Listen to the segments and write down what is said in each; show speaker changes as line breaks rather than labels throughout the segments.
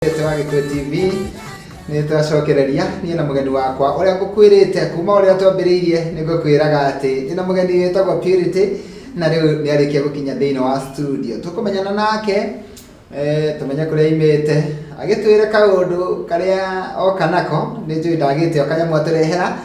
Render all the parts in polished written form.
Wa Gĩkũyũ TV nĩ twacokereria niĩ na mũgeni wakwa ũrĩa ngũkwĩrĩte kuma ũrĩa twambĩrĩirie. Nĩ ngũkwĩraga atĩ ndĩna mũgeni wĩtagwo Purity, na rĩu nĩ arĩkia gũkinya thĩinĩ wa studio. Tũkũmenyana nake, tũmenye kũrĩa aimĩte, agĩtwĩre kaũndũ karĩa oka nako. Nĩ njũĩ ndagĩte o kanyamũ atũrehera,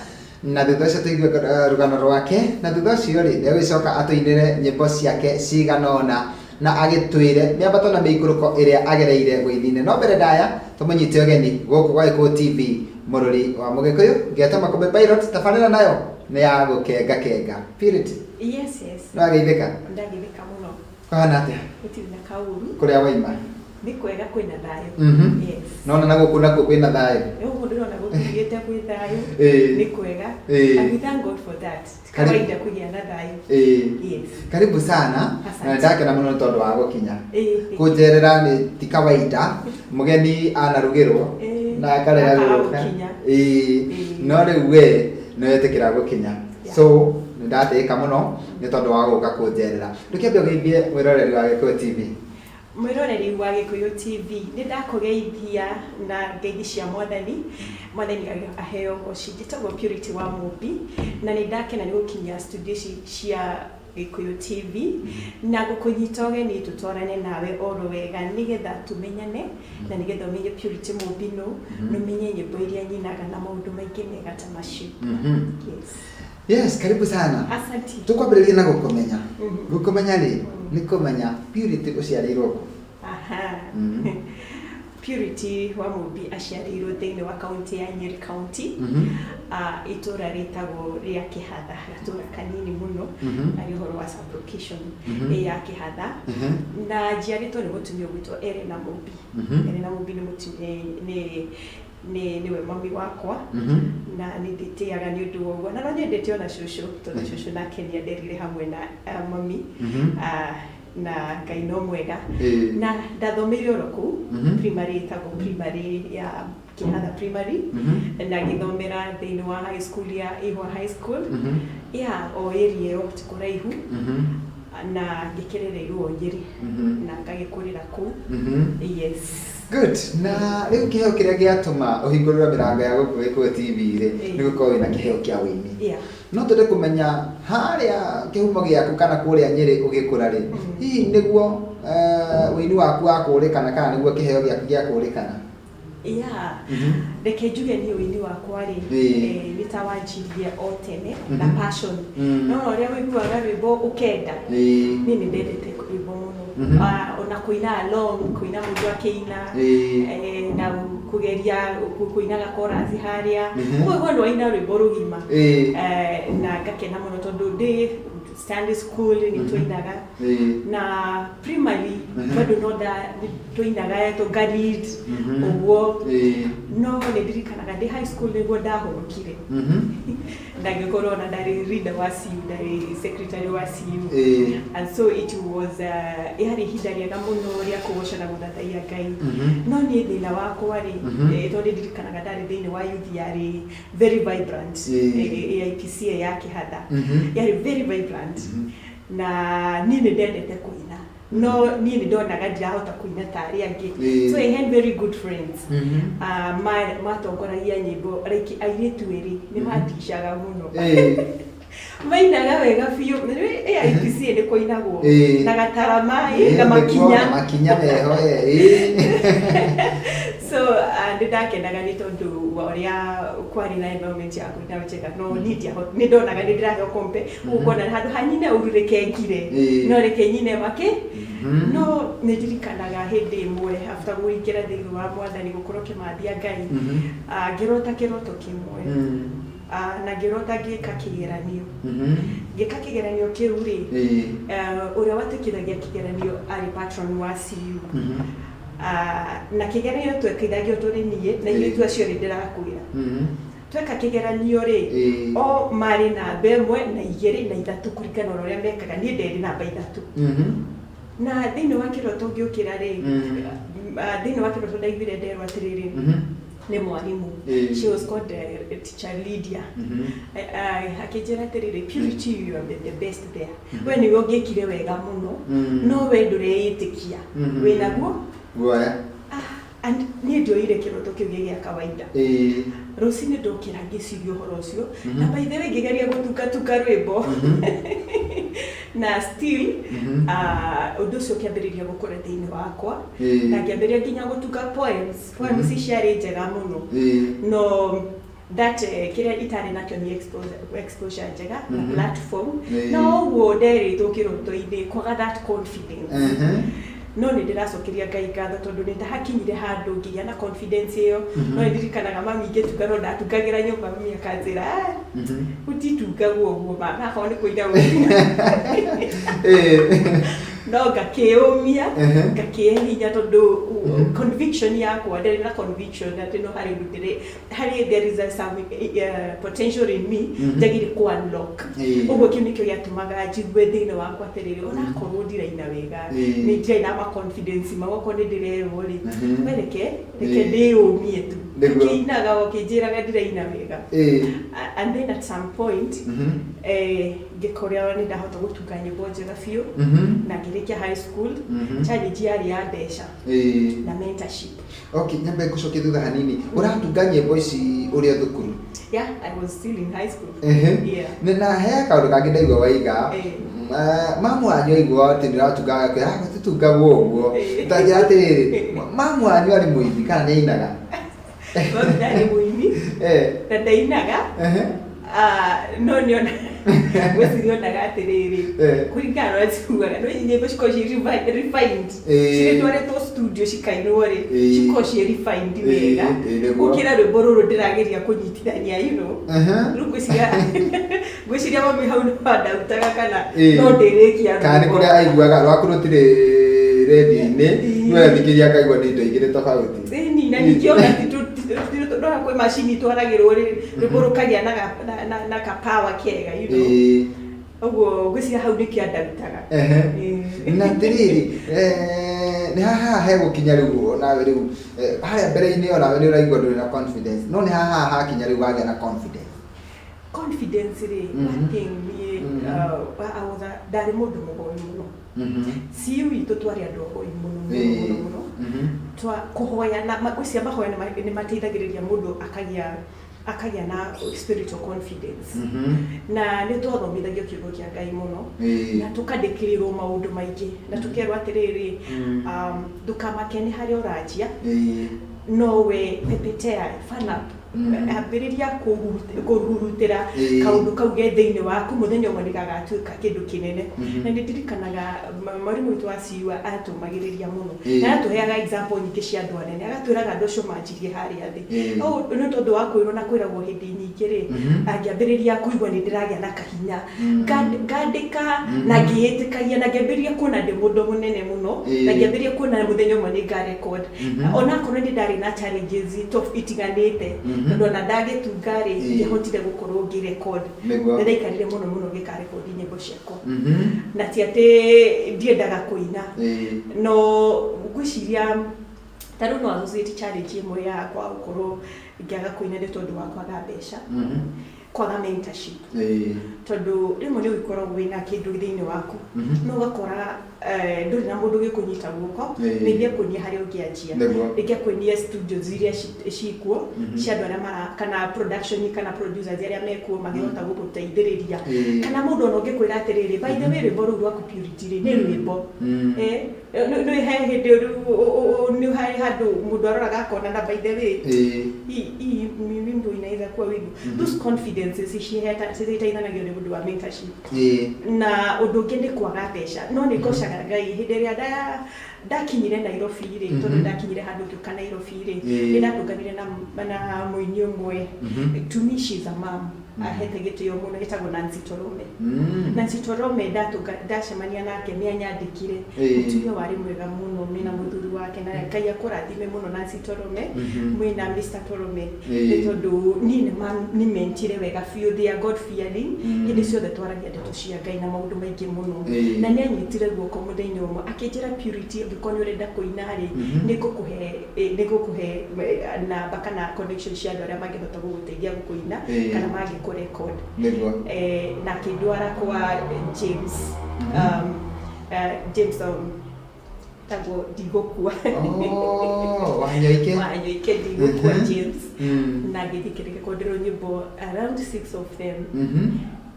na thutha ũcio tũigue rũgano rwake, na thutha ũcio rĩ, nĩ egũgĩcoka atũinĩre nyĩmbo ciake cigana ũna na agĩtwĩre mĩambato na mĩikũrũko ĩrĩa agereire wĩini-inĩ. No mbere ndaya, tũmũnyite ũgeni gũkũ gwa Gĩkũyũ TV, mũrũri wa Mũgĩkũyũ. Ngetwo Makũmbĩ Pilot. Tabarĩra nayo nĩ ya gũkenga kenga. Purity.
Yes.
Nĩ wageithĩka?
Ndageithĩka mũno.
Kũhana atĩa?
Gũtirĩ na kaũru.
Kũrĩa waima?
Nĩ kwega, kwĩna thayũ. Yes.
Nona na gũkũ nakuo kwĩna thayũ?
Ũguo ndĩrona gũtugĩte gwĩ thayũ. Nĩ kwega. And we thank God for that. Ti kawaida kũgĩa na thayũ. Yes.
Karibu sana.
Asante.
Na ndakena mũno nĩ tondũ wa gũkinya kũnjerera. Nĩ ti kawaida mũgeni anarugĩrwo na akarega
Akaga
gũka.
gũkinya.
No rĩu we nĩ wetĩkĩra gũkinya, so nĩ ndatĩĩka mũno nĩ tondũ wa gũka kũnjerera. Ndũkĩambe ũgeithie mwĩroreri wa Gĩkũyũ TV.
Mwĩroreri wa Gĩkũyũ TV, nĩ ndakũgeithia na ngeithi cia Mwathani. Mwathani aheo ũgoci. Njĩtagwo Purity wa Mũmbi, na nĩ ndakena nĩ gũkinya studio ici cia Gĩkũyũ TV na gũkũnyita ũgeni tũtwarane nawe oro wega, nĩgetha tũmenyane na nĩgetha ũmenye Purity Mũmbi nũ, na ũmenye nyĩmbo iria nyinaga na maũndũ maingĩ mega ta macio. Yes.
Yes, karibu sana.
Asante.
Tũkwambĩrĩria na gũkũmenya. Gũkũmenya rĩ, nĩ kũmenya Purity ũciarĩirwo kũ?
Aha. Purity wa Mũmbi aciarĩirwo thĩinĩ wa kaunti ya Nyeri County, itũra rĩtagwo rĩa Kĩhatha, gatũra kanini mũno, arĩ ũhoro wa sublocation ya Kĩhatha. Na njiarĩtwo nĩ mũtumia ũgwĩtwo Elena Mũmbi. Elena Mũmbi nĩ mũtumia, nĩ nĩwe mami wakwa, na nĩ ndĩtĩaga nĩ ũndũ wa ũguo, na no nyendete ona cũcũ, tondũ cũcũ nake nĩ anderire hamwe na mami. Na Ngai no mwega. Na ndathomeire oro kũu primary ĩtagwo primary ya Kĩhatha Primary, na ngĩthomera thĩinĩ wa high school ya Ihwa High School, ya o area ĩyo, ti kũraihu, na ngĩkĩrereirwo Nyĩrĩ na ngagĩkũrĩra kũu. Yes.
Good. Na rĩu kĩheo kĩrĩa gĩatũma ũhingũrĩrwo mĩrango ya gũkũ Gĩkũyũ TV rĩ, nĩ gũkorwo wĩna kĩheo kĩa wĩini. No twende kũmenya harĩa kĩhumo gĩaku kana kũrĩa Nyĩrĩ ũgĩkũra rĩ, hihi nĩguo wĩini waku wa kũũrĩkana kana nĩguo kĩheo gĩaku gĩa kũũrĩkana?
Yeah, reke njuge niĩ ũini wakwa rĩ, nĩ ta wanjirie o tene na passion. No ũrĩa ũiguaga rwĩmbo ũkenda, niĩ nĩ ndendete rwĩmbo mũno. Ah, ona kũina along, kũina mũndũ akĩina, na kũgeria kũina gakoraci harĩa, ũguo nĩ waina rwĩmbo rũgima. Na ngakena mũno tondũ ndĩ Sunday school nĩ twainaga, na primary bado no nda twainaga tũnga lead ũguo. No nĩ ndirikanaga ndĩ high school nĩguo ndahonokire, na ngĩkorwo ona ndarĩ leader wa CU, ndarĩ secretary wa CU. And so it was yarĩ ihinda rĩega mũno rĩa kũgoca na gũthathaiya Ngai. No niĩ thĩna wakwa rĩ, tondũ nĩ ndirikanaga ndarĩ thĩinĩ wa youth yarĩ very vibrant, AIPCA ya Kĩhatha, yarĩ very vibrant, na niĩ nĩ ndendete kũina, no niĩ nĩ ndonaga ndirahota kũina ta arĩa angĩ. So I had very good friends, matongoragia nyĩmbo, like airĩtu erĩ nĩ mandicaga mũno, mainaga wega biũ. AIPCA nĩ kũinagwo na gatarama, na makinya.
Na makinya meho.
So nĩ ndakenaga nĩ tondũ wa ũrĩa kwarĩ na environment ya kũina njega, no niĩ nĩ ndonaga nĩ ndĩraheo kompe ũkona handũ ha nyine ũru reke ngire, no reke nyine makĩ. No nĩ ndirikanaga hĩndĩ ĩmwe after kũingĩra thĩinĩ wa Mwathani, gũkorwo kĩmathia Ngai, ngĩrota kĩroto kĩmwe. Na ngĩrota ngĩka kĩgeranio. Ngĩka kĩgeranio kĩu rĩ, ũrĩa watuĩkithagia kĩgeranio arĩ patron wa CU. Na kĩgeranio twekithagio tũrĩ niĩ na ithuĩ acio rĩ, ndĩrakwĩra, tweka kĩgeranio rĩ, o marĩ namba 1 na 2 na 3 kũringana na ũrĩa mekaga. Niĩ nderĩ namba 3. Na thĩinĩ wa kĩroto ngĩũkĩra rĩ, thĩinĩ wa kĩroto ndaiguire nderwo atĩrĩrĩ, nĩ mwarimũ. She was called Teacher Lydia. Akĩnjĩra atĩrĩrĩ, "Purity, you are the best there. We nĩwe ũngĩkire wega mũno, no we ndũreĩtĩkia wĩnaguo."
Guoya.
Ah, And niĩ ndioire kĩroto kĩu gĩ gĩa kawaida. Rũcinĩ ndokĩra ngĩciria ũhoro ũcio, na by the way ngĩgeria gũtungatuka rwĩmbo na still ũndũ ũcio ũkĩambĩrĩria gũkũra thĩinĩ wakwa, na ngĩambĩrĩria nginya gũtunga poems. Poems ciarĩ njega mũno, no that kĩrĩa itarĩ nakĩo nĩ exposure njega na platform. Na ũguo nderĩtwo kĩroto-inĩ, kwaga that confidence. No nĩ ndĩracokeria Ngai ngatho tondũ nĩ ndahakinyire handũ ngĩgĩa na confidence ĩyo. No nĩ ndirikanaga mami ngĩtunga, no ndatungagĩra nyũmba, mami akanjĩra, "Ah, gũtitungagwo ũguo ma, nakorwo nĩ kũina gũkina." No ngakĩũmia, ngakĩhe hinya tondũ conviction yakwa, ndarĩ na conviction atĩ no harĩ ũndũ ndĩrĩ harĩ, there is a some potential in me njagĩrĩire ku unlock. Ũguo kĩu nĩkĩo gĩatũmaga njigue thĩinĩ wakwa atĩrĩrĩ, onakorwo ndiraina wega, nĩ ndirĩ na ma confidence mau, okorwo nĩ ndĩrerwo rĩ, we reke ndĩyũmie tu. Ngĩinaga o kĩnjĩraga ndiraina wega. And then at some point ngĩkorwo nĩ ndahota gũtunga nyĩmbo njega biũ na ngĩrĩkia high school. Challenge yarĩ ya mbeca na mentorship.
Okay, nyambe ngũcokie thutha hanini. Ũratunga nyĩmbo ici ũrĩ o thukuru?
Yeah, I was still in high school. Yeah.
Na he kaũndũ kangĩ ndaigua waiga. Mamu wanyu aigua atĩ nĩ ũratunga, agakwĩra, "Ah, gũtitungagwo ũguo." Ta njĩra atĩrĩrĩ, mamu wanyu arĩ mũini kana nĩ ainaga?
Mami ndarĩ mũini na ndainaga. Ah, no nĩona, ngwĩciria onaga atĩrĩrĩ, kũringana na ũrĩa ciugaga, no nyĩmbo cikorwo ciĩ refined, cirĩtwarĩtwo studio cikainwo rĩ, cikorwo ciĩ refined wega gũkĩra rwĩmbo rũrũ ndĩrageria kũnyitithania. Rĩu ngwĩciria mami hau nĩ wandautaga kana no ndĩrĩkia
Kana nĩ
rwĩmbo.
Kũrĩa aiguaga rwaku rũtirĩ redio-inĩ, nĩwe athikĩria akaigua nĩ indo igĩrĩ tofauti.
Ĩni, na ningĩ ona ndona kwĩ macini itwaragĩrwo rĩ, rwĩmbo rũkagĩa na ka power kega. Ũguo ngwĩciria hau nĩkĩo andarutaga.
Na atĩrĩrĩ, nĩ haha hegũkinya rĩu nawe rĩu, harĩa mbere-inĩ onawe nĩ ũraigua ndũrĩ na confidence, no nĩ haha hakinya rĩu wagĩa na confidence?
Confidence rĩ, one thing niĩ, I was ndarĩ mũndũ mũhoi mũno. CU itũ twarĩ andũ ahoi mũno mũno mũno mũno. Twa kũhoya na ngwĩciria mahoya nĩ mateithagĩrĩria mũndũ akagĩa na spiritual confidence. Na nĩ twathomithagio kiugo kĩa Ngai mũno na tũkandĩkĩrĩrwo maũndũ maingĩ na tũkerwo atĩrĩrĩ, ndũkamake nĩ harĩa ũranjia, no we pepetea, fan up, ambĩrĩria kũhurutĩra kaũndũ kau ge thĩinĩ waku, mũthenya ũmwe nĩ gagatuĩka kĩndũ kĩnene. Na nĩ ndirikanaga mwarimũ witũ wa CU atũmagĩrĩria mũno na atũheaga example nyingĩ cia andũ anene, agatwĩraga andũ acio manjirie harĩa thĩ. Ũũ nĩ tondũ wa kwĩrwo na kwĩragwo hĩndĩ nyingĩ rĩ, angĩambĩrĩria kũigua nĩ ndĩragĩa na kahinya, ngandĩka na ngĩĩtĩkagia na ngĩambĩrĩria kuona ndĩ mũndũ mũnene mũno, na ngĩambĩrĩria kuona mũthenya ũmwe nĩ ngarecord, onakorwo nĩ ndarĩ na challenges itiganĩte, tondũ ona ndagĩtunga rĩ, ndiahotire gũkorwo ngĩrecord. Nĩ ndaikarire mũno mũno ngĩkarekondi nyĩmbo ciakwa, na ti atĩ ndiendaga kũina, no ngwĩciria ta rĩu no associate challenge ĩmwe ya kwaga gũkorwo ngĩaga kũina nĩ tondũ wa kwaga mbeca, kwaga mentorship, tondũ rĩmwe nĩ ũgĩkoragwo wĩna kĩndũ thĩinĩ waku, no ũgakora ndũrĩ na mũndũ ũgĩkũnyita guoko, maybe akuonie harĩa ũngĩanjia, rĩngĩ akuonie studios iria cikuo cia andũ arĩa mara kana production kana producers arĩa mekuo mangĩhota gũgũteithĩrĩria, kana mũndũ ona ũngĩkwĩra atĩrĩrĩ, "By the way, rwĩmbo rũu rwaku Purity rĩ, nĩ rwĩmbo." Nĩ he hĩndĩ rĩu nĩ harĩ handũ mũndũ aroraga akona, na by the way, hii wimbo inaweza kuwa wimbo. Those confidences citeithanagio nĩ ũndũ wa mentorship. Na ũndũ ũngĩ nĩ kwaga mbeca, no nĩ ngocaga Ngai hĩndĩ ĩrĩa ndakinyire Nairobi rĩ, tondũ ndakinyire handũ ngĩũka Nairobi rĩ, nĩ ndatũnganire na mũini ũmwe. To me she's a mom ahete gĩtĩo mũno, ĩtagwo Nancy Torome. Nancy Torome, ndacemania nake nĩ anyandĩkire. Mũtumia warĩ mwega mũno mena mũthuri wake, na Ngai akũrathime mũno Nancy Torome, mwĩna Mr Torome, nĩ tondũ niĩ nĩ mentire wega biũ. They are God fearing. Hĩndĩ ciothe twaragia ndeto cia Ngai na maũndũ maingĩ mũno. Na nĩ anyitire guoko mũthenya ũmwe akĩnjĩra, "Purity, ũngĩkorwo nĩ ũrenda kũina rĩ, nĩ ngũkũhe namba kana connection cia andũ arĩa mangĩhota gũgũteithia gũkũina kana mangĩkũ record." Na akĩndwara kwa James, James Wĩtagwo Ndigũkua.
Oh, Wanyoike.
Wanyoike Ndigũkua. James. Na ngĩthiĩ ngĩrekonderwo nyĩmbo around six of them.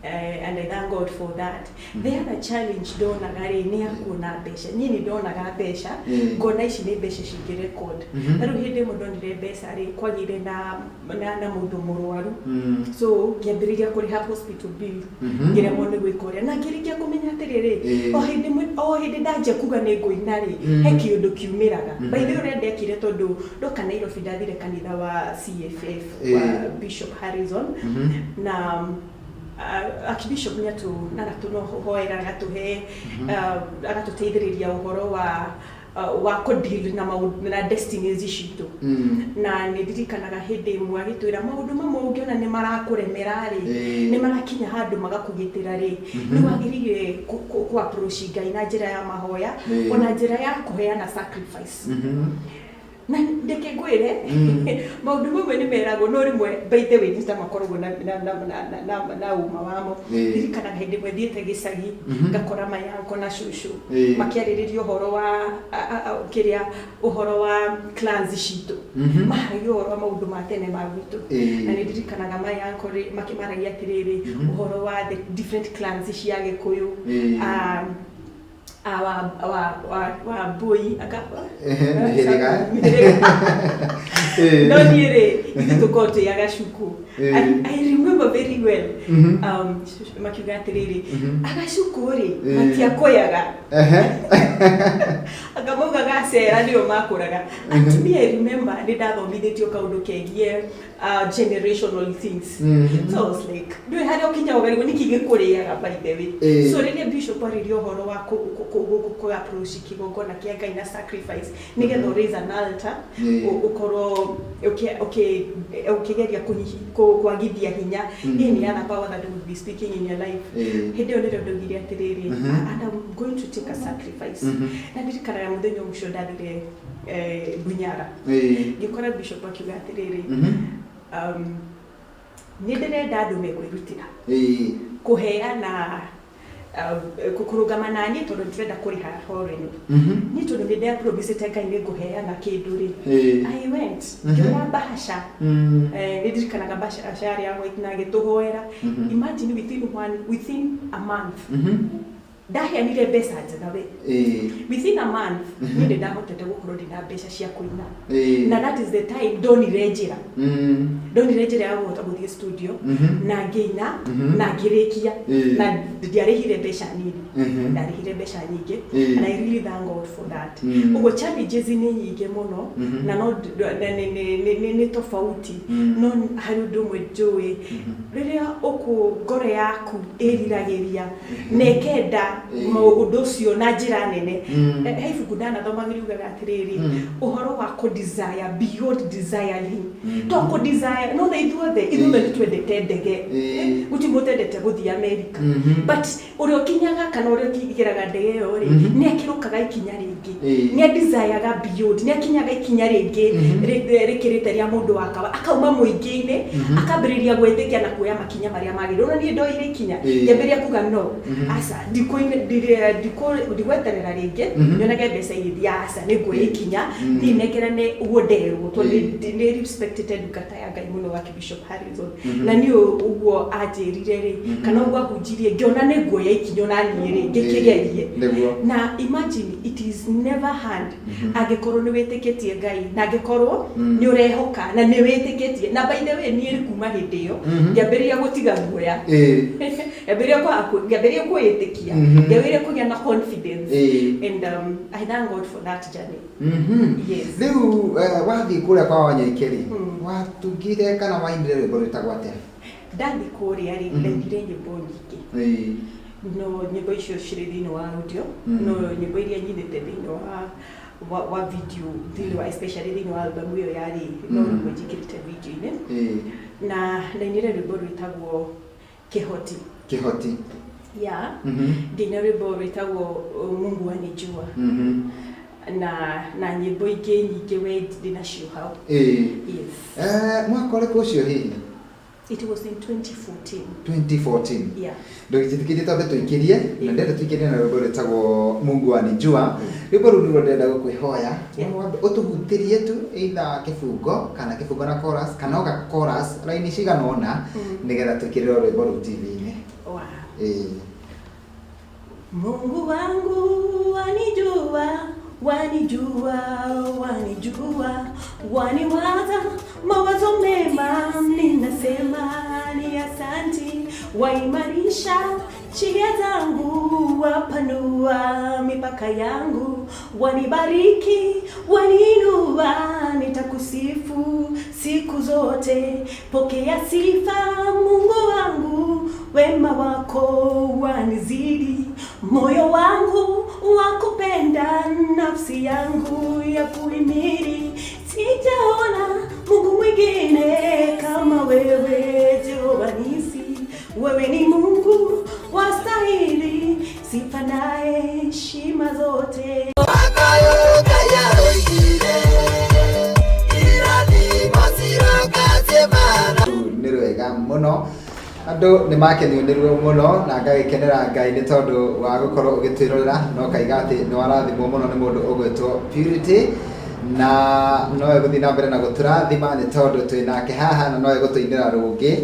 And I thank God for that. The other challenge ndonaga rĩ nĩ ya kuona mbeca. Niĩ nĩ ndonaga mbeca, ngona ici nĩ mbeca cingĩ record. Na rĩu hĩndĩ ĩmwe ndonire mbeca rĩ, kwagĩire na mũndũ mũrwaru. So ngĩambĩrĩria kũrĩha hospital bill. Ngĩremwo nĩ gwĩka ũrĩa na ngĩrĩkia kũmenya atĩrĩrĩ, o hĩndĩ ndanjia kuga nĩ ngũina rĩ, he kĩũndũ kiumĩraga. By the way, ũrĩa ndekire, tondũ ndoka Nairobi ndathire kanitha wa CFF wa Bishop Harrison, na Archbishop nĩ aratũhoera, agatũhe, agatũteithĩrĩria ũhoro wa kũdeal na maũndũ na destinies citũ. Na nĩ ndirikanaga hĩndĩ ĩmwe agĩtwĩra maũndũ mamwe ũngĩona nĩ marakũremera rĩ, nĩ marakinya handũ magakũgitĩra rĩ, nĩ wagĩrĩire kũ approach Ngai na njĩra ya mahoya, ona njĩra ya kũheana sacrifice. Na ndeke ngwĩre, maũndũ mamwe nĩ meragwo, no rĩmwe, by the way, nĩ ta makoragwo na ũma wamo. Ndirikanaga hĩndĩ ĩmwe thiĩte gĩcagi, ngakora mayanko na cũcũ makĩarĩrĩria ũhoro wa kĩrĩa, ũhoro wa clans citũ, maharagia ũhoro wa maũndũ ma tene ma gwitũ. Na nĩ ndirikanaga mayanko rĩ makĩmaragia atĩrĩrĩ, ũhoro wa the different clans cia Gĩkũyũ, wa mbũi aka
Ehe, mĩhĩrĩga.
Mĩhĩrĩga. No niĩ rĩ, ithuĩ tũkoragwo twĩ Agacuku. I remember very well, makiuga atĩrĩrĩ, Agacuku rĩ, matiakũyaga. Anga maugaga acera nĩo makũraga. And to me, I remember nĩ ndathomithĩtio kaũndũ kegiĩ generational things. So I was like, ndũĩ harĩa ũkinya ũgarigwo nĩkĩ gĩkũrĩaga, by the way. So rĩrĩa bishop arĩria ũhoro wa kũ approach kĩgongona kĩa Ngai na sacrifice nĩgetha raise an altar, ũkorwo ũkĩgeria kwagithia hinya any other power that would be speaking in your life, hĩndĩ ĩyo nĩrĩo ndaugire atĩrĩrĩ, and I'm going to take a sacrifice. Na ndirikanaga mũthenya ũcio ndathire Bunyara, ngĩkora bishop akiuga atĩrĩrĩ, nĩ ndĩrenda andũ mekwĩrutĩra kũheana, kũrũgama na niĩ, tondũ ndĩrenda kũrĩha horo ĩno. Niĩ tondũ nĩ ndapromisĩte Ngai nĩ ngũheana kĩndũ rĩ, I went, ngĩoya bahasha. Nĩ ndirikanaga bahasha yarĩ ya white, na agĩtũhoera. Imagine, within a month ndaheanire mbeca njega we. Within a month niĩ nĩ ndahotete gũkorwo ndĩna mbeca cia kũina. Na that is the time ndonire njĩra, ndonire njĩra ya kũhota gũthiĩ studio, na ngĩina, na ngĩrĩkia. Na ndiarĩhire mbeca nini, ndarĩhire mbeca nyingĩ. And I really thank God for that. Ũguo challenges nĩ nyingĩ mũno, na no na nĩ tofauti, no harĩ ũndũ ũmwe njũĩ, rĩrĩa ũkũ ngoro yaku ĩriragĩria na ĩkenda ũndũ ũcio na njĩra nene. He ibuku ndanathoma riugaga atĩrĩrĩ, ũhoro wa kũ desire beyond desiring, to kũ desire no na ithuothe nĩ twendete ndege. Gũtirĩ mũtendete gũthiĩ America, but ũrĩa ũkinyaga kana ũrĩa ũkĩgeraga ndege ĩyo rĩ, nĩ akĩrũkaga ikinya rĩngĩ, nĩ adesireaga beyond, nĩ akinyaga ikinya rĩngĩ rĩkĩrĩte rĩa mũndũ wa kawa, akauma mũingĩ-inĩ, akambĩrĩria gwĩtĩkia na kuoya makinya marĩa magĩrĩire. Ona niĩ ndoire ikinya, ngĩambĩrĩria kuga no aca, ndigweterera rĩngĩ nyonage mbeca igĩthiĩ, aca, nĩ nguoya ikinya thiĩ nengerane ũguo nderwo, tondũ nĩ respectĩte ndungata ya Ngai mũno, wa Bishop Harrison. Na niĩ ũguo anjĩrire rĩ, kana ũguo ahunjirie, ngĩona nĩ nguoya ikinya ona niĩ rĩ, ngĩkĩgerie. Na imagine, it is never hard angĩkorwo nĩ wĩtĩkĩtie Ngai, na angĩkorwo nĩ ũrehoka na nĩ wĩtĩkĩtie. Na by the way, niĩ kuma hĩndĩ ĩyo ngĩambĩrĩria gũtiga guoya, ngĩambĩrĩria kwĩĩtĩkia, ngĩambĩrĩria kũgĩa na confidence. And I thank God for that journey. Yes.
Rĩu wathiĩ kũrĩa kwa Wanyoike rĩ, watungire kana wainire rwĩmbo rwĩtagwo atĩa?
Ndathiĩ kũrĩa rĩ, ndainire nyĩmbo nyingĩ, no nyĩmbo icio cirĩ thĩinĩ wa audio, no nyĩmbo iria nyinĩte thĩinĩ wa video, thĩinĩ wa, especially thĩinĩ wa album ĩyo yarĩ no rwĩmbo njĩkĩrĩte video-inĩ. Na ndainire rwĩmbo rwĩtagwo Kĩhoti.
Kĩhoti.
Ya, ngĩina rwĩmbo rwĩtagwo Mungu Anijua, na nyĩmbo ingĩ nyingĩ we ndĩ nacio hau. Yes.
Mwaka ũrĩkũ ũcio hihi?
It was in 2014.
2014.
Yeah.
Ndũgĩtĩkĩrie twambe tũikĩrie na ndĩrenda tũikĩrie na rwĩmbo rwĩtagwo Mungu Wanijua. Rwĩmbo rũu nĩruo ndĩrenda gũkwĩhoya wambe ũtũhutĩrie tu, either kĩbungo kana kĩbungo na chorus kana oga chorus raini cigana ũna, nĩgetha twĩkĩrĩrwo rwĩmbo rũu TV-inĩ.
Wow.
Ĩĩ.
Mungu wangu wanijua, wanijua, wanijua, waniwaza mawazo mema, ninasema ni asanti, waimarisha njia zangu, wapanua mipaka yangu, wanibariki, waniinua, nitakusifu siku zote. Pokea sifa Mungu wangu, wema wako wanizidi, moyo wangu wakupenda, nafsi yangu ya kuhimili. Sijaona Mungu mwingine kama wewe, Jehova Nisi. Wewe ni Mungu wastahili sifa na heshima zote.
Nĩ rwega mũno, andũ nĩ makenio nĩruo mũno na ngagĩkenera Ngai nĩ tondũ wa gũkorwo ũgĩtwĩrorera na ũkaiga atĩ nĩ warathimwo mũno nĩ mũndũ ũgwĩtwo Purity, na no egũthiĩ na mbere na gũtũrathima nĩ tondũ twĩ nake haha na no egũtũinĩra rũngĩ.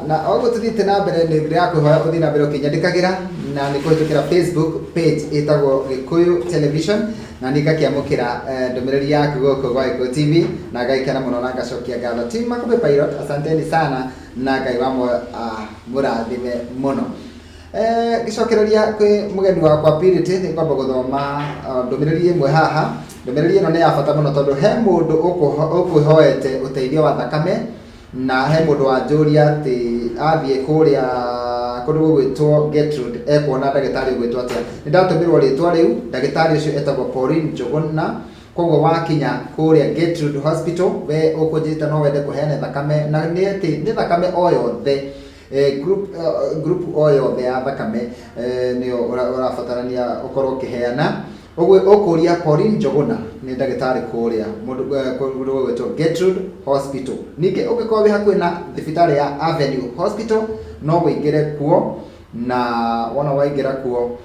Na oguo tũthiĩte na mbere, nĩ ndĩrakwĩhoya ũthiĩ na mbere ũkĩnyandĩkagĩra na nĩ kũhĩtũkĩra Facebook page ĩtagwo Gĩkũyũ Television, na niĩ ngakĩamũkĩra ndũmĩrĩri yaku gũkũ gwa Gĩkũyũ TV na ngagĩkena mũno na ngacokia ngatho. Team Makũmbĩ Pilot, asanteni sana na Ngai wa muoyo amũrathime mũno. Ngĩcokereria kwĩ mũgeni wakwa Purity, nĩ ngwamba gũthoma ndũmĩrĩri ĩmwe haha. Ndũmĩrĩri ĩno nĩ ya bata mũno tondũ he mũndũ ũkwĩhoete ũteithio wa thakame, na he mũndũ wanjũria atĩ athiĩ kũrĩa kũndũ gũgwĩtwo Gertrude ekuona ndagĩtarĩ ũgwĩtwo atĩa. Nĩ ndatũmĩrwo rĩtwa rĩu, ndagĩtarĩ ũcio etagwo Pauline Njuguna. Koguo wakinya kũrĩa Gertrude Hospital, we ũkũnjĩta no wende kũheana thakame, na nĩ atĩ nĩ thakame o yothe, group o yothe ya thakame nĩyo ũrabatarania ũkorwo ũkĩheana. Ũguo ũkũria Pauline Njuguna nĩ ndagĩtarĩ kũrĩa mũndũ kũndũ gũgwĩtwo Gertrude Hospital. Ningĩ ũngĩkorwo wĩ hakuhĩ na thibitarĩ ya Avenue Hospital, no ũingĩre kuo, na wona waingĩra kuo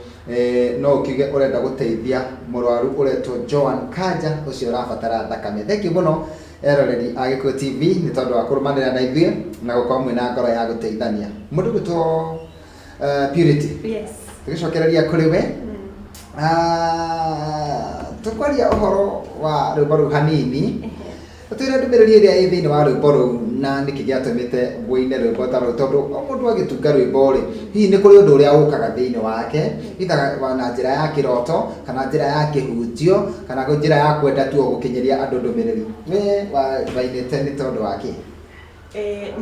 no ũkiuge ũrenda gũteithia mũrwaru ũretwo Joan Kanja ũcio ũrabatara thakame. Thank you mũno eroreri a Gĩkũyũ TV nĩ tondũ wa kũrũmanĩra na ithuĩ na gũkorwo mwĩna ngoro ya gũteithania. Mũndũ ũgwĩtwo Purity,
Yes.
tũgĩcokereria kũrĩ we, tũkwaria ũhoro wa rwĩmbo rũu hanini. Twĩre ndũmĩrĩri ĩrĩa ĩ thĩinĩ wa rwĩmbo rũu na nĩkĩ gĩatũmĩte wũine rwĩmbo ta rũu, tondũ o mũndũ agĩtunga rwĩmbo rĩ, hihi nĩ kũrĩ ũndũ ũrĩa ũkaga thĩinĩ wake, either na njĩra ya kĩroto kana njĩra ya kĩhunjio kana njĩra ya kwenda tu o gũkinyĩria andũ ndũmĩrĩri. We wainĩte nĩ tondũ wa kĩ?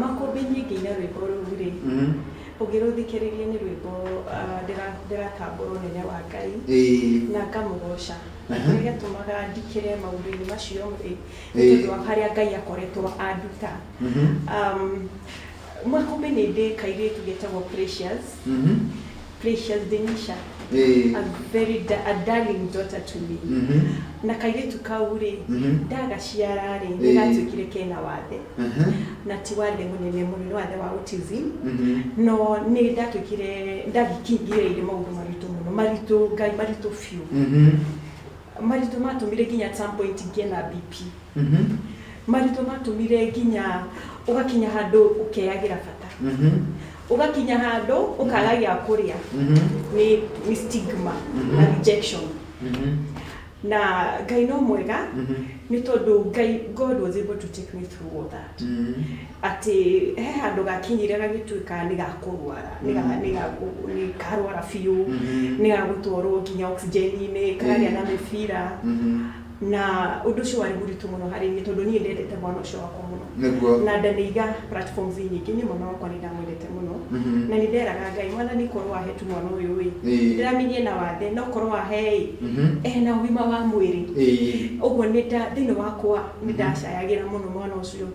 Makũmbĩ nyingĩ-ina rwĩmbo rũu rĩ, ũngĩrũthikĩrĩria nĩ rwĩmbo ndĩratambũra ũnene wa Ngai na ngamũgoca. Na kĩrĩa gĩatũmaga ndikĩre maũndũ-inĩ macio rĩ, nĩ tondũ wa harĩa Ngai akoretwo anduta. Makũmbĩ nĩ ndĩ kairĩtu getagwo Precious, Precious Denisha, a very a darling daughter to me. Na kairĩtu kau rĩ, ndagaciara rĩ, nĩ gatuĩkire kena wathe, na ti wathe mũnene mũno, nĩ wathe wa autism. No nĩ ndatuĩkire ndagĩkingĩrĩire maũndũ maritũ mũno, maritũ Ngai, maritũ biũ, maritũ matũmire nginya at some point ngĩe na BP, maritũ matũmire nginya ũgakinya handũ ũkeyagĩra bata, ũgakinya handũ ũkaga gĩa kũrĩa, nĩ stigma na rejection. Na Ngai no mwega, nĩ tondũ Ngai, God was able to take me through all that, atĩ he handũ gakinyire gagĩtuĩka nĩ gakũrwara, nĩ karwara biũ, nĩ gagũtwarwo nginya oxygen-inĩ, karagĩa na mĩbira, na ũndũ ũcio warĩ mũritũ mũno harĩ niĩ tondũ niĩ ndendete mwana ũcio wakwa mũno. Na ndanĩiga platforms nyingĩ, niĩ mwana wakwa nĩ ndamwendete mũno, na nĩ nderaga Ngai, Mwathani, korwo wahe tu mwana ũyũ ĩ, ndĩramenye na wathe, no korwo wahe ĩ, ena ũgima wa mwĩrĩ. Ũguo nĩ thĩinĩ wakwa nĩ ndacayagĩra mũno mwana ũcio.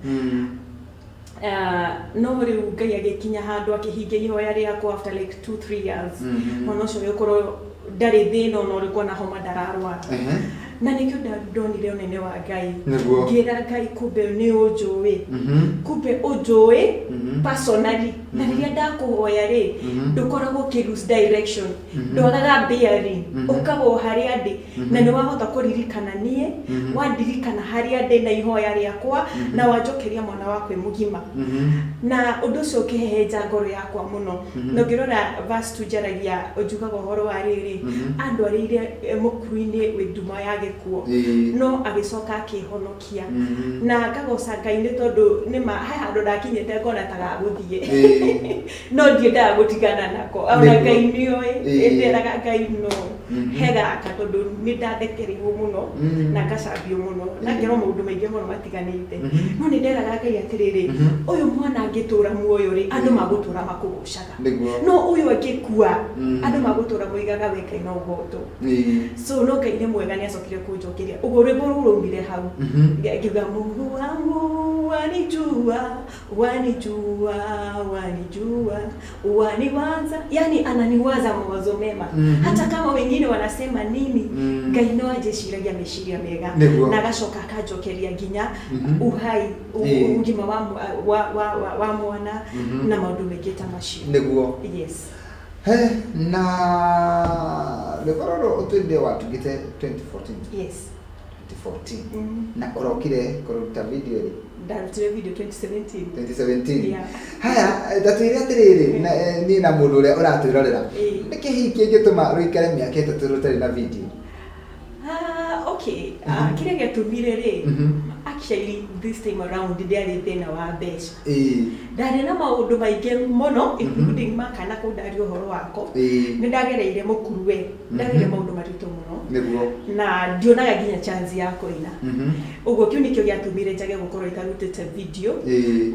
No rĩu Ngai agĩkinya handũ akĩhingia ihoya rĩakwa after like 2-3 years. Mwana ũcio agĩkorwo ndarĩ thĩna ona ũrĩkũ, ona homa ndararwara. Na nĩkĩo ndonire ũnene wa Ngai.
Nĩguo.
Ngĩra Ngai, kumbe nĩ ũnjũĩ, kumbe ũnjũĩ personally, na rĩrĩa ndakũhoya rĩ, ndũkoragwo ũkĩ lose direction, ndwagaga bearing, ũkaga o harĩa ndĩ, na nĩ wahota kũririkana niĩ, wandirikana harĩa ndĩ na ihoya rĩakwa, na wanjokeria mwana wakwa e mũgima. Na ũndũ ũcio ũkĩhehenja ngoro yakwa mũno. Na ũngĩrora verse 2, njaragia, njugaga ũhoro wa rĩrĩ, andwarĩire mũkuru-inĩ wĩ nduma ya gĩkuũ, no agĩcoka akĩhonokia. Na ngagoca Ngai nĩ tondũ nĩma he handũ ndakinyĩte ngona ta gagũthiĩ, no ndiendaga gũtigana nako ona. Ngai nĩoĩ. Nderaga Ngai no he gaka, tondũ nĩ ndathekereirwo mũno na ngacambio mũno na ngerwo maũndũ maingĩ mũno matiganĩte, no nĩ nderaga Ngai atĩrĩrĩ, ũyũ mwana angĩtũra muoyo rĩ, andũ magũtũra makũgocaga. No ũyũ angĩkua, andũ magũtũra moigaga we Ngai no ũgotwo. So no Ngai nĩ mwega, nĩ acokire kũnjokeria. Ũguo rwĩmbo rũu rwaumire hau. Ngiuga, Mungu wangu wanijua, wanijua, wanijua, waniwaza, yani ananiwaza mawazo mema, hata kama wengine wanasema nini. Ngai no anjĩciragia meciria mega. Na agacoka akanjokeria nginya uhai, ũgima wa mwana na maũndũ maingĩ ta macio. Yes.
He na rwĩmbo rũrũ ũtwĩrire watungĩte 2014?
Yes.
2014. Na ũrokire kũruta video rĩ?
Ndarutire video 2017.
2017.
Yeah.
Haya, ndatwĩre atĩrĩrĩ, niĩ na mũndũ ũrĩa ũratwĩrorera, nĩkĩ hihi kĩngĩtũma rũikare mĩaka 3 rũtarĩ na video?
Ah, okay. Kĩrĩa gĩatũmire rĩ, actually this time around ndiarĩ thĩna wa mbeca. Ndarĩ na maũndũ maingĩ mũno, including ma kana kũu ndaria ũhoro wako. Nĩ ndagereire mũkuru we, ndagereire maũndũ maritũ mũno, na ndionaga nginya chance ya kũina. Ũguo kĩu nĩkĩo gĩatũmire njage gũkorwo itarutĩte video.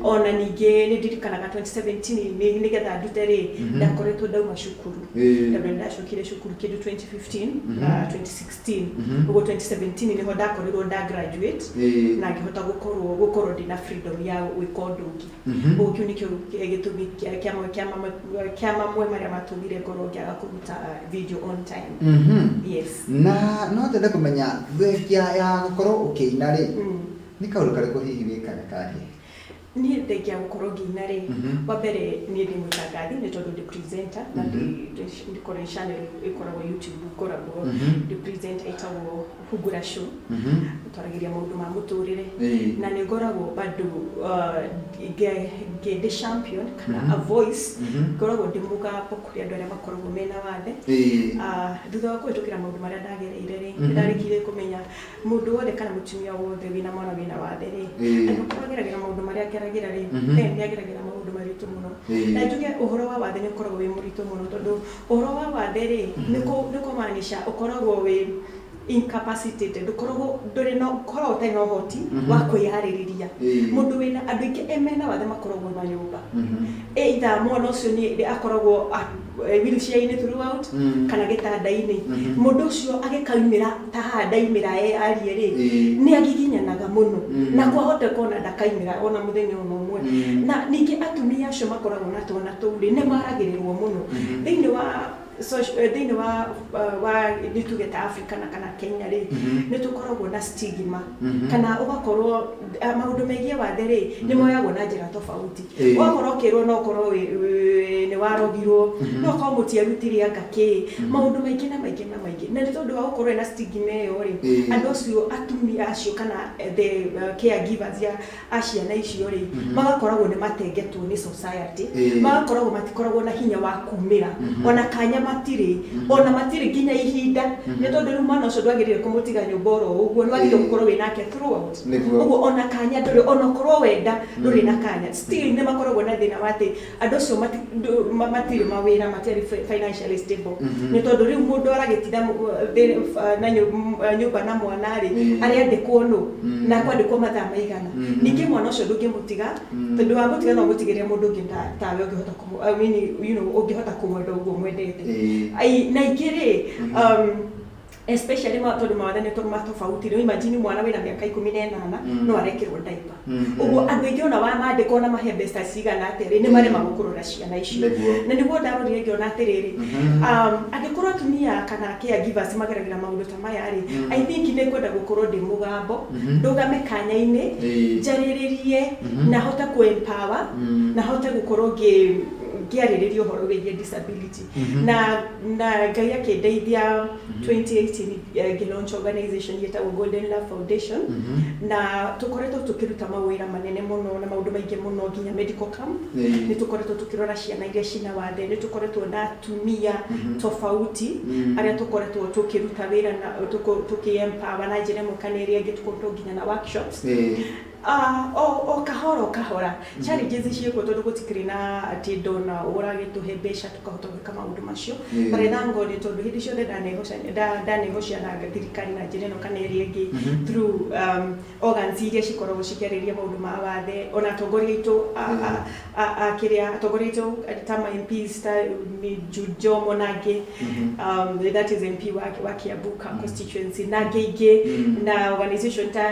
Ona ningĩ nĩ ndirikanaga 2017, nĩgetha ndute rĩ, ndakoretwo ndauma cukuru, tondũ nĩ ndacokire cukuru kĩndũ 2015 na 2016. Ũguo 2017 nĩho ndakorirwo nda graduate na ngĩhota gũkorwo ndĩna freedom ya gwĩka ũndũ ũngĩ. Ũguo kĩu nĩkĩo gĩtũmi kĩa mamwe marĩa matũmire ngorwo ngĩaga kũruta video on time. Yes.
Na no nyende kũmenya, thengia ya gũkorwo ũkĩina rĩ, nĩ kaũndũ karĩkũ hihi wĩkaga kangĩ?
Niĩ thengia gũkorwo ngĩina rĩ, wa mbere niĩ ndĩ mũtangathi, nĩ tondũ ndĩ presenter na ndĩ channel ĩkoragwo YouTube, ngoragwo ndĩ presenter, ĩtagwo Hungura Show. Twaragĩria maũndũ ma mũtũrĩre. Na nĩ ngoragwo bado ndĩ champion kana a voice, ngoragwo ndĩ mũgambo kũrĩ andũ arĩa makoragwo mena wathe. Thutha wa kũhĩtũkĩra maũndũ marĩa ndagereire rĩ, nĩ ndarĩkire kũmenya mũndũ wothe kana mũtumia wothe wĩna mwana wĩna wathe rĩ, angĩkorwo ageragĩra maũndũ marĩa ngeragĩra rĩ, nĩ ageragĩra maũndũ maritũ mũno. Na njuge ũhoro wa wathe nĩ ũkoragwo wĩ mũritũ mũno, tondũ ũhoro wa wathe rĩ, nĩ kũmaanisha ũkoragwo wĩ incapacitated, ndũkoragwo, ndũrĩ na, ũkoragwo ũtarĩ na ũhoti wa kwĩyarĩrĩria. Mũndũ wĩna, andũ aingĩ mena wathe makoragwo na nyũmba, either mwana ũcio nĩ akoragwo wheelchair-inĩ throughout kana gĩtanda-inĩ. Mũndũ ũcio agĩkaumĩra ta haha ndaimĩra e arie rĩ, nĩ agiginyanaga mũno, na kwahoteka ona ndakaimĩra ona mũthenya ona ũmwe. Na ningĩ atumia acio makoragwo na twana tũu rĩ, nĩ maragĩrĩrwo mũno thĩinĩ wa thĩinĩ wa nĩ tuge ta Africa na kana Kenya rĩ, nĩ tũkoragwo na stigma, kana ũgakorwo maũndũ megiĩ wathe rĩ, nĩ moyagwo na njĩra tofauti. Ũgakorwo ũkĩrwo no ũkorwo nĩ warogirwo, no ũkorwo mũtiarutire anga kĩ, maũndũ maingĩ na maingĩ na maingĩ. Na nĩ tondũ wa gũkorwo ĩna stigma ĩyo rĩ, andũ acio, atumia acio kana the caregivers ya a ciana icio rĩ, magakoragwo nĩ matengetwo nĩ society. Magakoragwo matikoragwo na hinya wa kumĩra, ona kanya matirĩ, ona matirĩ nginya ihinda, nĩ tondũ rĩu mwana ũcio ndwagĩrĩire kũmũtiga nyũmba oro ũguo, nĩ wagĩrĩire gũkorwo wĩ nake throughout. Ũguo ona kanya ndũrĩ, ona ũkorwo wenda ndũrĩ na kanya. Still nĩ makoragwo na thĩna wa atĩ andũ acio matirĩ mawĩra, matirĩ financially stable, nĩ tondũ rĩu mũndũ aragĩtinda na nyũmba na mwana rĩ, arĩandĩkwo nũ, na kwandĩkwo mathaa maigana. Ningĩ mwana ũcio ndũngĩmũtiga, tondũ wamũtiga no ũmũtigĩre mũndũ ũngĩ tawe ũngĩhota I mean, ũngĩhota kũmwenda ũguo mwendete. Ai, na ingĩ rĩ, Especially tondũ mawathe nĩ matofauti. Rĩu imagine mwana wĩna mĩaka 18 no arekĩrwo diaper. Ũguo andũ aingĩ ona wamandĩka ona mahe mbeca cigana atĩa rĩ, nĩ maremagwo kũrora ciana icio. Na nĩguo ndarorire ngĩona atĩrĩrĩ, angĩkorwo atumia kana caregivers mageragĩra maũndũ ta maya rĩ, I think nĩ ngwenda gũkorwo ndĩ mũgambo, ndũgame kanya-inĩ, njarĩrĩrie na hote kũ empower na hote gũkorwo ngĩarĩrĩria ũhoro wĩgiĩ disability. Na Ngai akĩndeithia, 2018 ngĩlaunch organization yĩtagwo Golden Love Foundation, na tũkoretwo tũkĩruta mawĩra manene mũno na maũndũ maingĩ mũno, nginya medical camp. Nĩ tũkoretwo tũkĩrora ciana iria cina wathe, nĩ tũkoretwo na atumia tofauti arĩa tũkoretwo tũkĩruta wĩra na tũkĩ empower na njĩra ĩmwe kana ĩrĩa ĩngĩ, tũkoretwo nginya na workshops. O kahora o kahora challenges ciĩkuo, tondũ gũtikĩrĩ na atĩ ndona ũragĩtũhe mbeca tũkahota gwĩka maũndũ macio. But I thank God, tondũ hĩndĩ ciothe ndanegocia na thirikari na njĩra ĩno kana ĩrĩa ĩngĩ through organs iria cikoragwo cikĩarĩria maũndũ ma wathe, ona atongoria aitũ a kĩrĩa, atongoria aitũ ta ma MPs ta ni Jude Jomo na angĩ, that is MP wa Kiambu constituency na angĩ aingĩ, na organization ta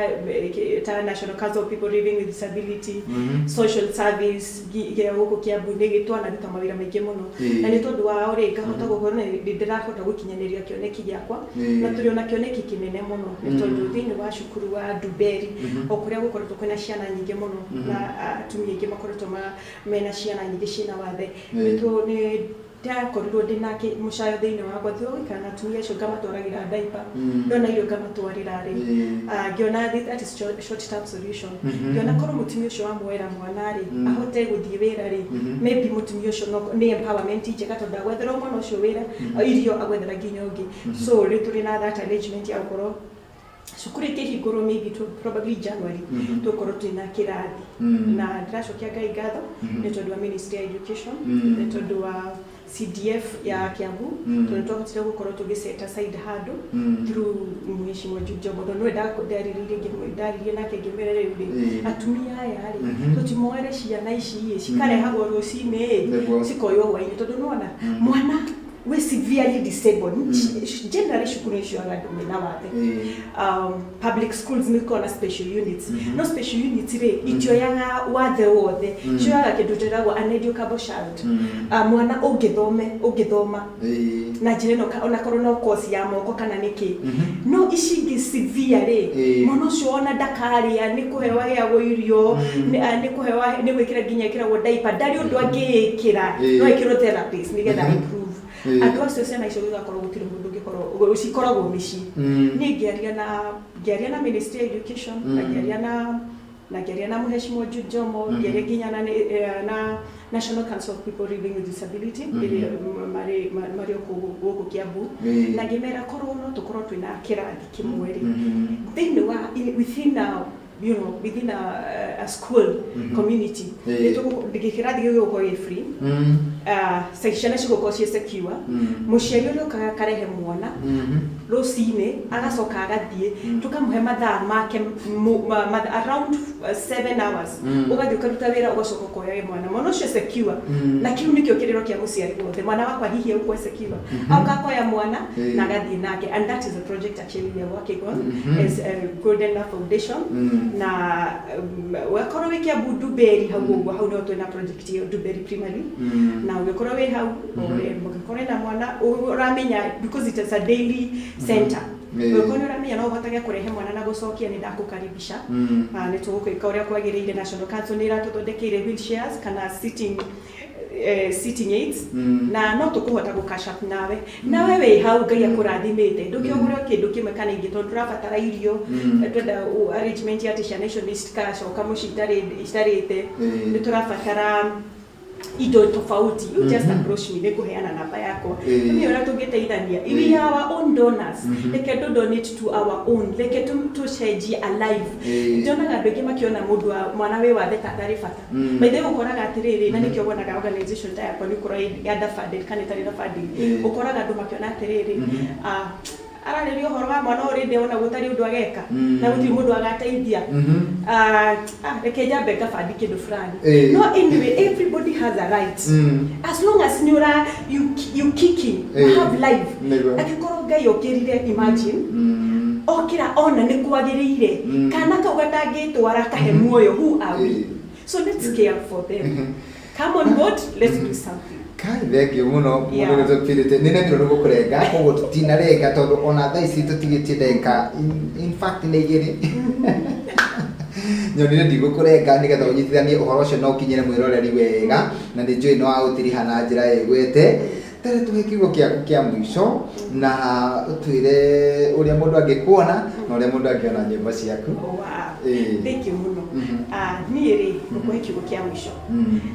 National Council of People Living with Disability, social service gĩa gũkũ Kiambu, nĩ twanaruta mawĩra maingĩ mũno. Na nĩ tondũ wao rĩ, ngahota gũkorwo nĩ ndĩrahota gũkinyanĩria kĩoneki gĩakwa. Na tũrĩ ona kĩoneki kĩnene mũno, nĩ tondũ thĩinĩ wa cukuru wa Nduberi, o kũrĩa gũkoretwo kwĩna ciana nyingĩ mũno na atumia aingĩ makoretwo mena ciana nyingĩ ciĩna wathe, nĩ ndakorirwo ndĩna mũcayo thĩinĩ wakwa thutha wa gũikara na atumia acio, ngamatwaragĩra diaper, ndona irio ngamatwarĩra rĩ, ngĩona that is short term solution. Ngĩona korwo mũtumia ũcio wamuoera mwana rĩ, ahote gũthiĩ wĩra rĩ, maybe mũtumia ũcio no nĩ empowerment njega, tondũ agwetherwo mwana ũcio wĩra, irio agwethera nginya ũngĩ. So rĩ, tũrĩ na that arrangement ya gũkorwo cukuru ĩkĩhingũrwo maybe to probably January, tũkorwo twĩna kĩrathi. Na ndĩracokia Ngai ngatho nĩ tondũ wa Ministry ya Education, nĩ tondũ wa CDF ya Kiambu, tondũ twahotire gũkorwo tũgĩ set aside handũ through Mheshimiwa Jude Jomo, tondũ nĩwe ndaririe nake ngĩmwĩra rĩu rĩ, atumia aya rĩ, tũtimoere ciana ici ĩ, cikarehagwo rũcinĩ ĩ, cikoywo hwainĩ, tondũ nĩwona mwana wĩ severely disabled, generally cukuru nĩ cioyaga andũ mena wathe. Public schools nĩ ikoragwo na special units, no special units rĩ, itioyaga wathe wothe, cioyaga kĩndũ twĩtagwo an educable child, mwana ũngĩthome ũngĩthoma na njĩra ĩno onakorwo no course ya moko kana nĩkĩ. No ici ingĩ severe rĩ, mwana ũcio ona ndakarĩa, nĩ kũheo aheagwo irio, nĩ kũheo, nĩ gwĩkĩra nginya ĩkĩragwo diaper, ndarĩ ũndũ angĩĩkĩra, no ĩkĩrwo therapist nĩgetha improve. Andũ acio, ciana icio gĩgakorwo gũtirĩ mũndũ ũngĩkorwo cikoragwo mĩciĩ. Niĩ ngĩaria na Ministry of Education, na ngĩaria na Mheshimiwa Jude Jomo, ngĩaria nginya na National Council of People Living with Disability ĩrĩa marĩ o kũu gũkũ Kiambu, na ngĩmera korwo no tũkorwo twĩna kĩrathi kĩmwe rĩ, thĩinĩ wa within a you know within a school community, kĩrathi gĩgũkorwo gĩ free, ciana cigũkorwo ciĩ secure, mũciari ũrĩa ũkaga akarehe mwana rũcinĩ agacoka agathiĩ, tũkamũhe mathaa make around 7 hours, ũgathiĩ ũkaruta wĩra, ũgacoka ũkoya mwana ũcio secure. Na kĩu nĩkĩo kĩrĩro kĩa mũciari wothe, mwana wakwa hihi egũkorwo secure, auka akoya mwana na agathiĩ nake. And that is a project actually we are working on as Golden Love Foundation. Na wakorwo wĩ Kiambu, Nduberi hau ũguo, hau nĩho twĩna project ĩyo, Nduberi Primary. Na ũngĩkorwo wĩ hau, ũngĩkorwo na mwana ũramenya, because it is a daily center, ũngĩkorwo nĩ ũramenya no ũhotage kũrehe mwana na gũcokia, nĩ ndakũkaribisha. Nĩ tũgũkwĩka ũrĩa kwagĩrĩire. National Council nĩ ĩratũthondekeire wheelchairs kana sitting aids, na no tũkũhota gũ catch up nawe wĩ hau. Ngai akũrathimĩte, ndũkĩogũre kĩndũ kĩmwe kana ingĩ, tondũ tũrabatara irio. Twenda arrangement ya atĩ ciana icio nĩ citikacoka mũciĩ itarĩte. Nĩ tũrabatara indo tofauti. You just approach me, nĩ ngũheana namba yakwa. Nĩ ũrĩa tũngĩteithania. We are our own donors. Reke tũ donate to our own, reke tũcenjie a life. Njonaga andũ aingĩ makĩona mũndũ wa mwana wĩ wathe ta atarĩ bata. Maithe ũkoraga atĩrĩrĩ, na nĩkĩo wonaga organization ta yakwa nĩ ũkorwo ĩ underfunded kana ĩtarĩ na funding. Ũkoraga andũ makĩona atĩrĩrĩ, ararĩria ũhoro wa mwana ũrĩ ona gũtarĩ ũndũ ageka, na gũtirĩ mũndũ agateithia. Reke njambe ngabandi kĩndũ fulani. No anyway, everybody has a right, as long as nĩ ũra you kicking, you have life. Angĩkorwo Ngai okĩrire, imagine, okĩra ona nĩ kwagĩrĩire, kana kau gatangĩtwara kahe muoyo, who are we? So let's care for them. Come on board, let's do something.
Kai, thank you mũno mũndũ gwĩtwo Purity. Nĩ nemirwo nĩ gũkũrenga, koguo tũtinarenga tondũ ona thaa ici tũtigĩtie ndagĩka, in fact nĩ 2. Nyonire ndigũkũrenga nĩgetha ũnyitithanie ũhoro ũcio na ũkinyĩre mwĩroreri wega, na nĩ njũĩ no aũtiriha na njĩra ĩgwete. Tere tũhe kiugo gĩaku kĩa mũico na ũtwĩre ũrĩa mũndũ angĩkuona na ũrĩa mũndũ angĩona nyĩmbo ciaku.
Wow. Thank you mũno. Niĩ rĩ, ngũkũhe kiugo kĩa mũico.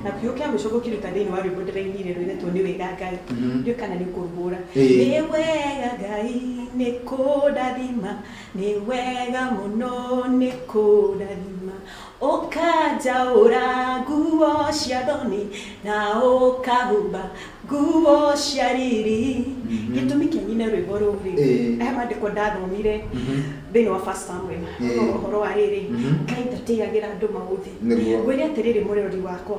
Na kiugo kĩa mũico ngũkĩruta thĩinĩ wa rwĩmbo ndĩrainire rwĩretwo Nĩ Wega Ngai. Ndiũĩ kana nĩ ũkũrũhũra. Nĩ wega Ngai nĩ kũndathima, nĩ wega mũno nĩ kũndathima, ũkanjaũra nguo cia thoni na ũkahumba nguo cia riri. Gĩtũmi kĩa nyine rwĩmbo rũu rĩ, he maandĩko ndathomire thĩinĩ wa First Samuel, ũhoro wa rĩrĩ, Ngai ndatĩagĩra andũ maũthĩ. Ngwĩre atĩrĩrĩ, mũrori wakwa,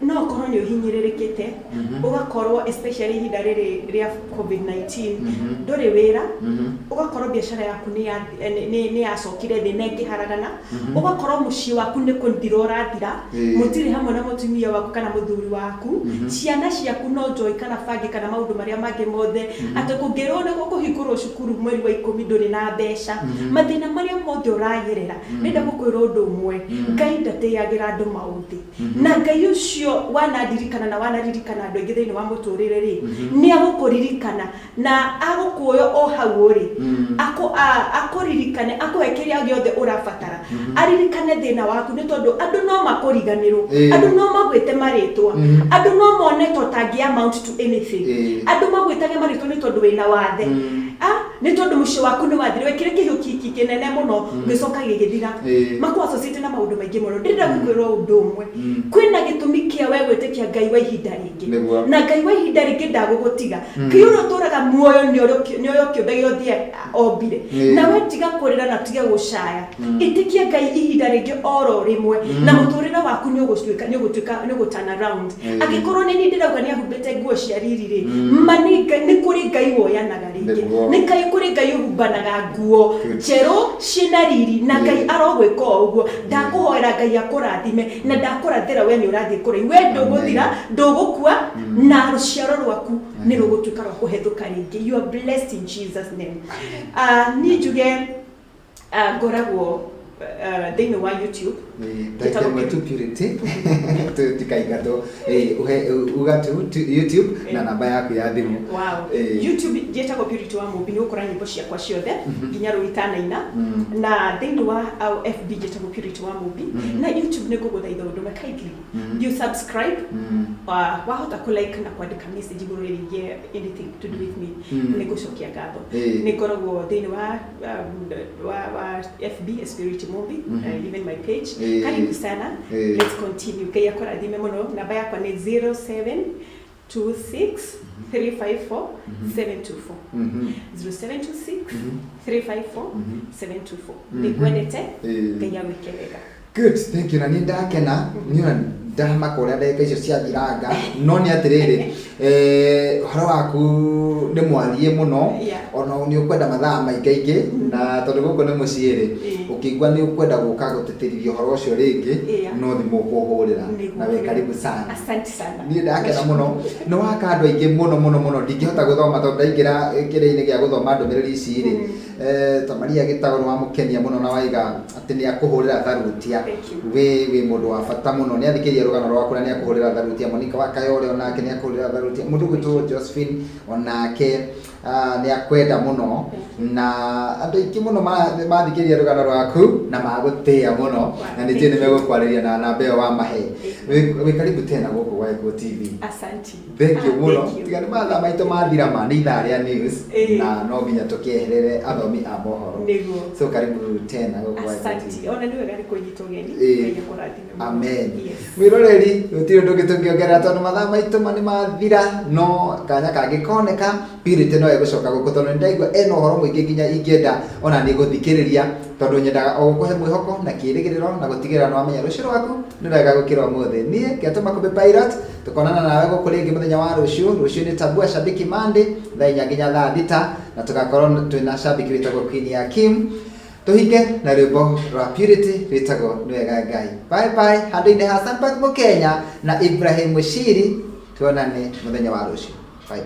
no ũkorwo nĩ ũhinyĩrĩrĩkĩte, ũgakorwo especially ihinda rĩrĩ rĩa COVID-19, ndũrĩ wĩra, ũgakorwo biacara yaku nĩ yacokire thĩ na ĩkĩharagana, ũgakorwo mũciĩ waku nĩ kũthira ũrathira, mũtirĩ hamwe na mũtumia waku kana mũthuri waku, ciana ciaku no njohi kana bangi kana maũndũ marĩa mangĩ mothe, atĩ kũngĩrwo nĩ gũkũhingũrwo cukuru mweri wa 10 ndũrĩ na mbeca, mathĩna marĩa mothe ũragerera, ndĩrenda gũkwĩra ũndũ ũmwe, Ngai ndatĩagĩra andũ maũthĩ. Na Ngai ũcio wanandirikana na wanaririkana andũ aingĩ thĩinĩ wa mũtũrĩre rĩ, nĩ agũkũririkana na agũkuoya o hau ũrĩ, akũririkane, akũhe kĩrĩa gĩothe ũrabatara, aririkane thĩna waku, nĩ tondũ andũ no makũriganĩrwo, andũ no magwĩte marĩtwa, andũ no mone ta ũtangĩ amount to anything, andũ magwĩtage marĩtwa nĩ tondũ wĩna wathe, nĩ tondũ mũciĩ waku nĩ wathira, wekire kĩhiũki kĩnene mũno gĩcoka gĩgĩthira, makũ associate na maũndũ maingĩ mũno. Ndĩrenda gũkwĩra ũndũ ũmwe, kwĩna gĩtũmi kĩa we gwĩtĩkia Ngai wa ihinda rĩngĩ, na Ngai wa ihinda rĩngĩ ndagũgũtiga. Ngai ũrĩa ũtũraga muoyo nĩ ũrĩa kĩũmbe gĩothe ombire, na we tiga kũrĩra na tiga gũcaya, ĩtĩkia Ngai ihinda rĩngĩ oro rĩmwe, na mũtũrĩre waku nĩ ũgũtuĩka, nĩ ũgũtuĩka, nĩ ũgũ turn around. Angĩkorwo nĩ niĩ ndĩrauga nĩ ahumbĩte nguo cia riri rĩ, ma nĩ kũrĩ Ngai woyanaga rĩngĩ, nĩ kũrĩ Ngai ũhumbanaga nguo njerũ ciĩna riri, na Ngai arogwĩka o ũguo. Ndakũhoera Ngai akũrathime, na ndakũrathĩra we nĩ ũrathiĩ kũraihu, we ndũgũthira, ndũgũkua, na rũciaro rwaku nĩ rũgũtuĩka rwa kũhethũka rĩngĩ. You are blessed in Jesus name. Niĩ njuge, ngoragwo thĩinĩ wa YouTube.
Ndagĩka ĩmwe tu, Purity, tũtikaingatwo. Ũhe uga tu YouTube na namba yaku ya thimũ.
Wow. YouTube njĩtagwo Purity wa Mũmbi, nĩ ũgũkora nyĩmbo ciakwa ciothe nginya rĩu itanaina, na thĩinĩ wa FB njĩtagwo Purity wa Mũmbi. Na YouTube nĩ ngũgũthaitha ũndũ ũmwe, kindly you subscribe, wahota kũ like na kwandĩka message igũrũ rĩgiĩ anything to do with me, nĩ ngũcokia ngatho. Nĩ ngoragwo thĩinĩ wa FB as Purity Mumbi, even my page. Karibu sana. Let's continue. Ngai akũrathime mũno. Namba yakwa nĩ 0726 354 724. 0726 354 724. Nĩngwendete. Ngai agwĩke wega.
Good, thank you. Na niĩ ndakena, niĩ ona ndamaka ũrĩa ndagĩka icio ciathiranga, no nĩ atĩrĩrĩ, ũhoro waku nĩ mwarie mũno, ona nĩ ũkwenda mathaa maingaingĩ, na tondũ gũkũ nĩ mũciĩ rĩ, ũkĩigua nĩ ũkwenda gũka gũtĩtĩrithia ũhoro ũcio rĩngĩ, no thimũ ũkũhũrĩra, na wĩ karibu sana.
Asante sana.
Niĩ ndakena mũno, nĩ waka andũ aingĩ mũno mũno mũno, ndingĩhota gũthoma tondũ ndaingĩra kĩrĩa-inĩ gĩa gũthoma ndũmĩrĩri ici rĩ, ta Maria Gĩtaũ nĩ wamũkenia mũno na waiga atĩ nĩ akũhũrĩra tharutia. Wĩ mũndũ wa bata mũno, nĩ athikĩrĩria rũgano rwaku na nĩ akũhũrĩra tharutia. Monica wa Kayore onake nĩ akũhũrĩra tharutia. Mũndũ ũgwĩtwo Josephine onake nĩ akwenda mũno, na andũ aingĩ mũno mathikĩrĩria rũgano rwaku na magũtĩĩa mũno, na nĩ njũĩ nĩ megũkwarĩria na namba ĩyo wamahe. Wĩ karibu tena gũkũ gwa Eko TV.
Asante.
Thank you mũno. Tiga nĩ mathaa maitũ mathira, ma nĩ ithaa rĩa news, na no nginya tũkĩeherere athomi a mohoro. So karibu tena gũkũ gwa Eko TV.
Ona nĩ wega nĩ kũnyita ũgeni. Ngai akũrathime mũno.
Amen. Mwĩroreri, gũtirĩ ũndũ ũngĩ tũngĩongerera tondũ mathaa maitũ ma nĩ mathira, no kanya kangĩ koneka, Purity no no egũcoka gũkũ tondũ nĩ ndaigua ena ũhoro mũingĩ nginya ingĩenda ona nĩ gũthikĩrĩria tondũ nyendaga o gũkũhe mwĩhoko na kĩĩrĩgĩrĩro na gũtigĩrĩra nĩ wamenya rũciũ rwaku nĩ rwega gũkĩra ũmũthĩ. Niĩ ngetwo Makũmbĩ Pilot, tũkonana nawe gũkũ rĩngĩ mũthenya wa rũciũ. Rũciũ nĩ Tabua Shabiki Monday, thaa 4 nginya thaa 6, na tũgakorwo twĩna shabiki wĩtagwo Queen ya Kim. Tũhinge na rwĩmbo rwa Purity rwĩtagwo Nĩ Wega Ngai. Bye bye, handũ-inĩ ha Sampak Mũkenya na Ibrahim Mushiri, tuonane mũthenya wa rũciũ. Bye.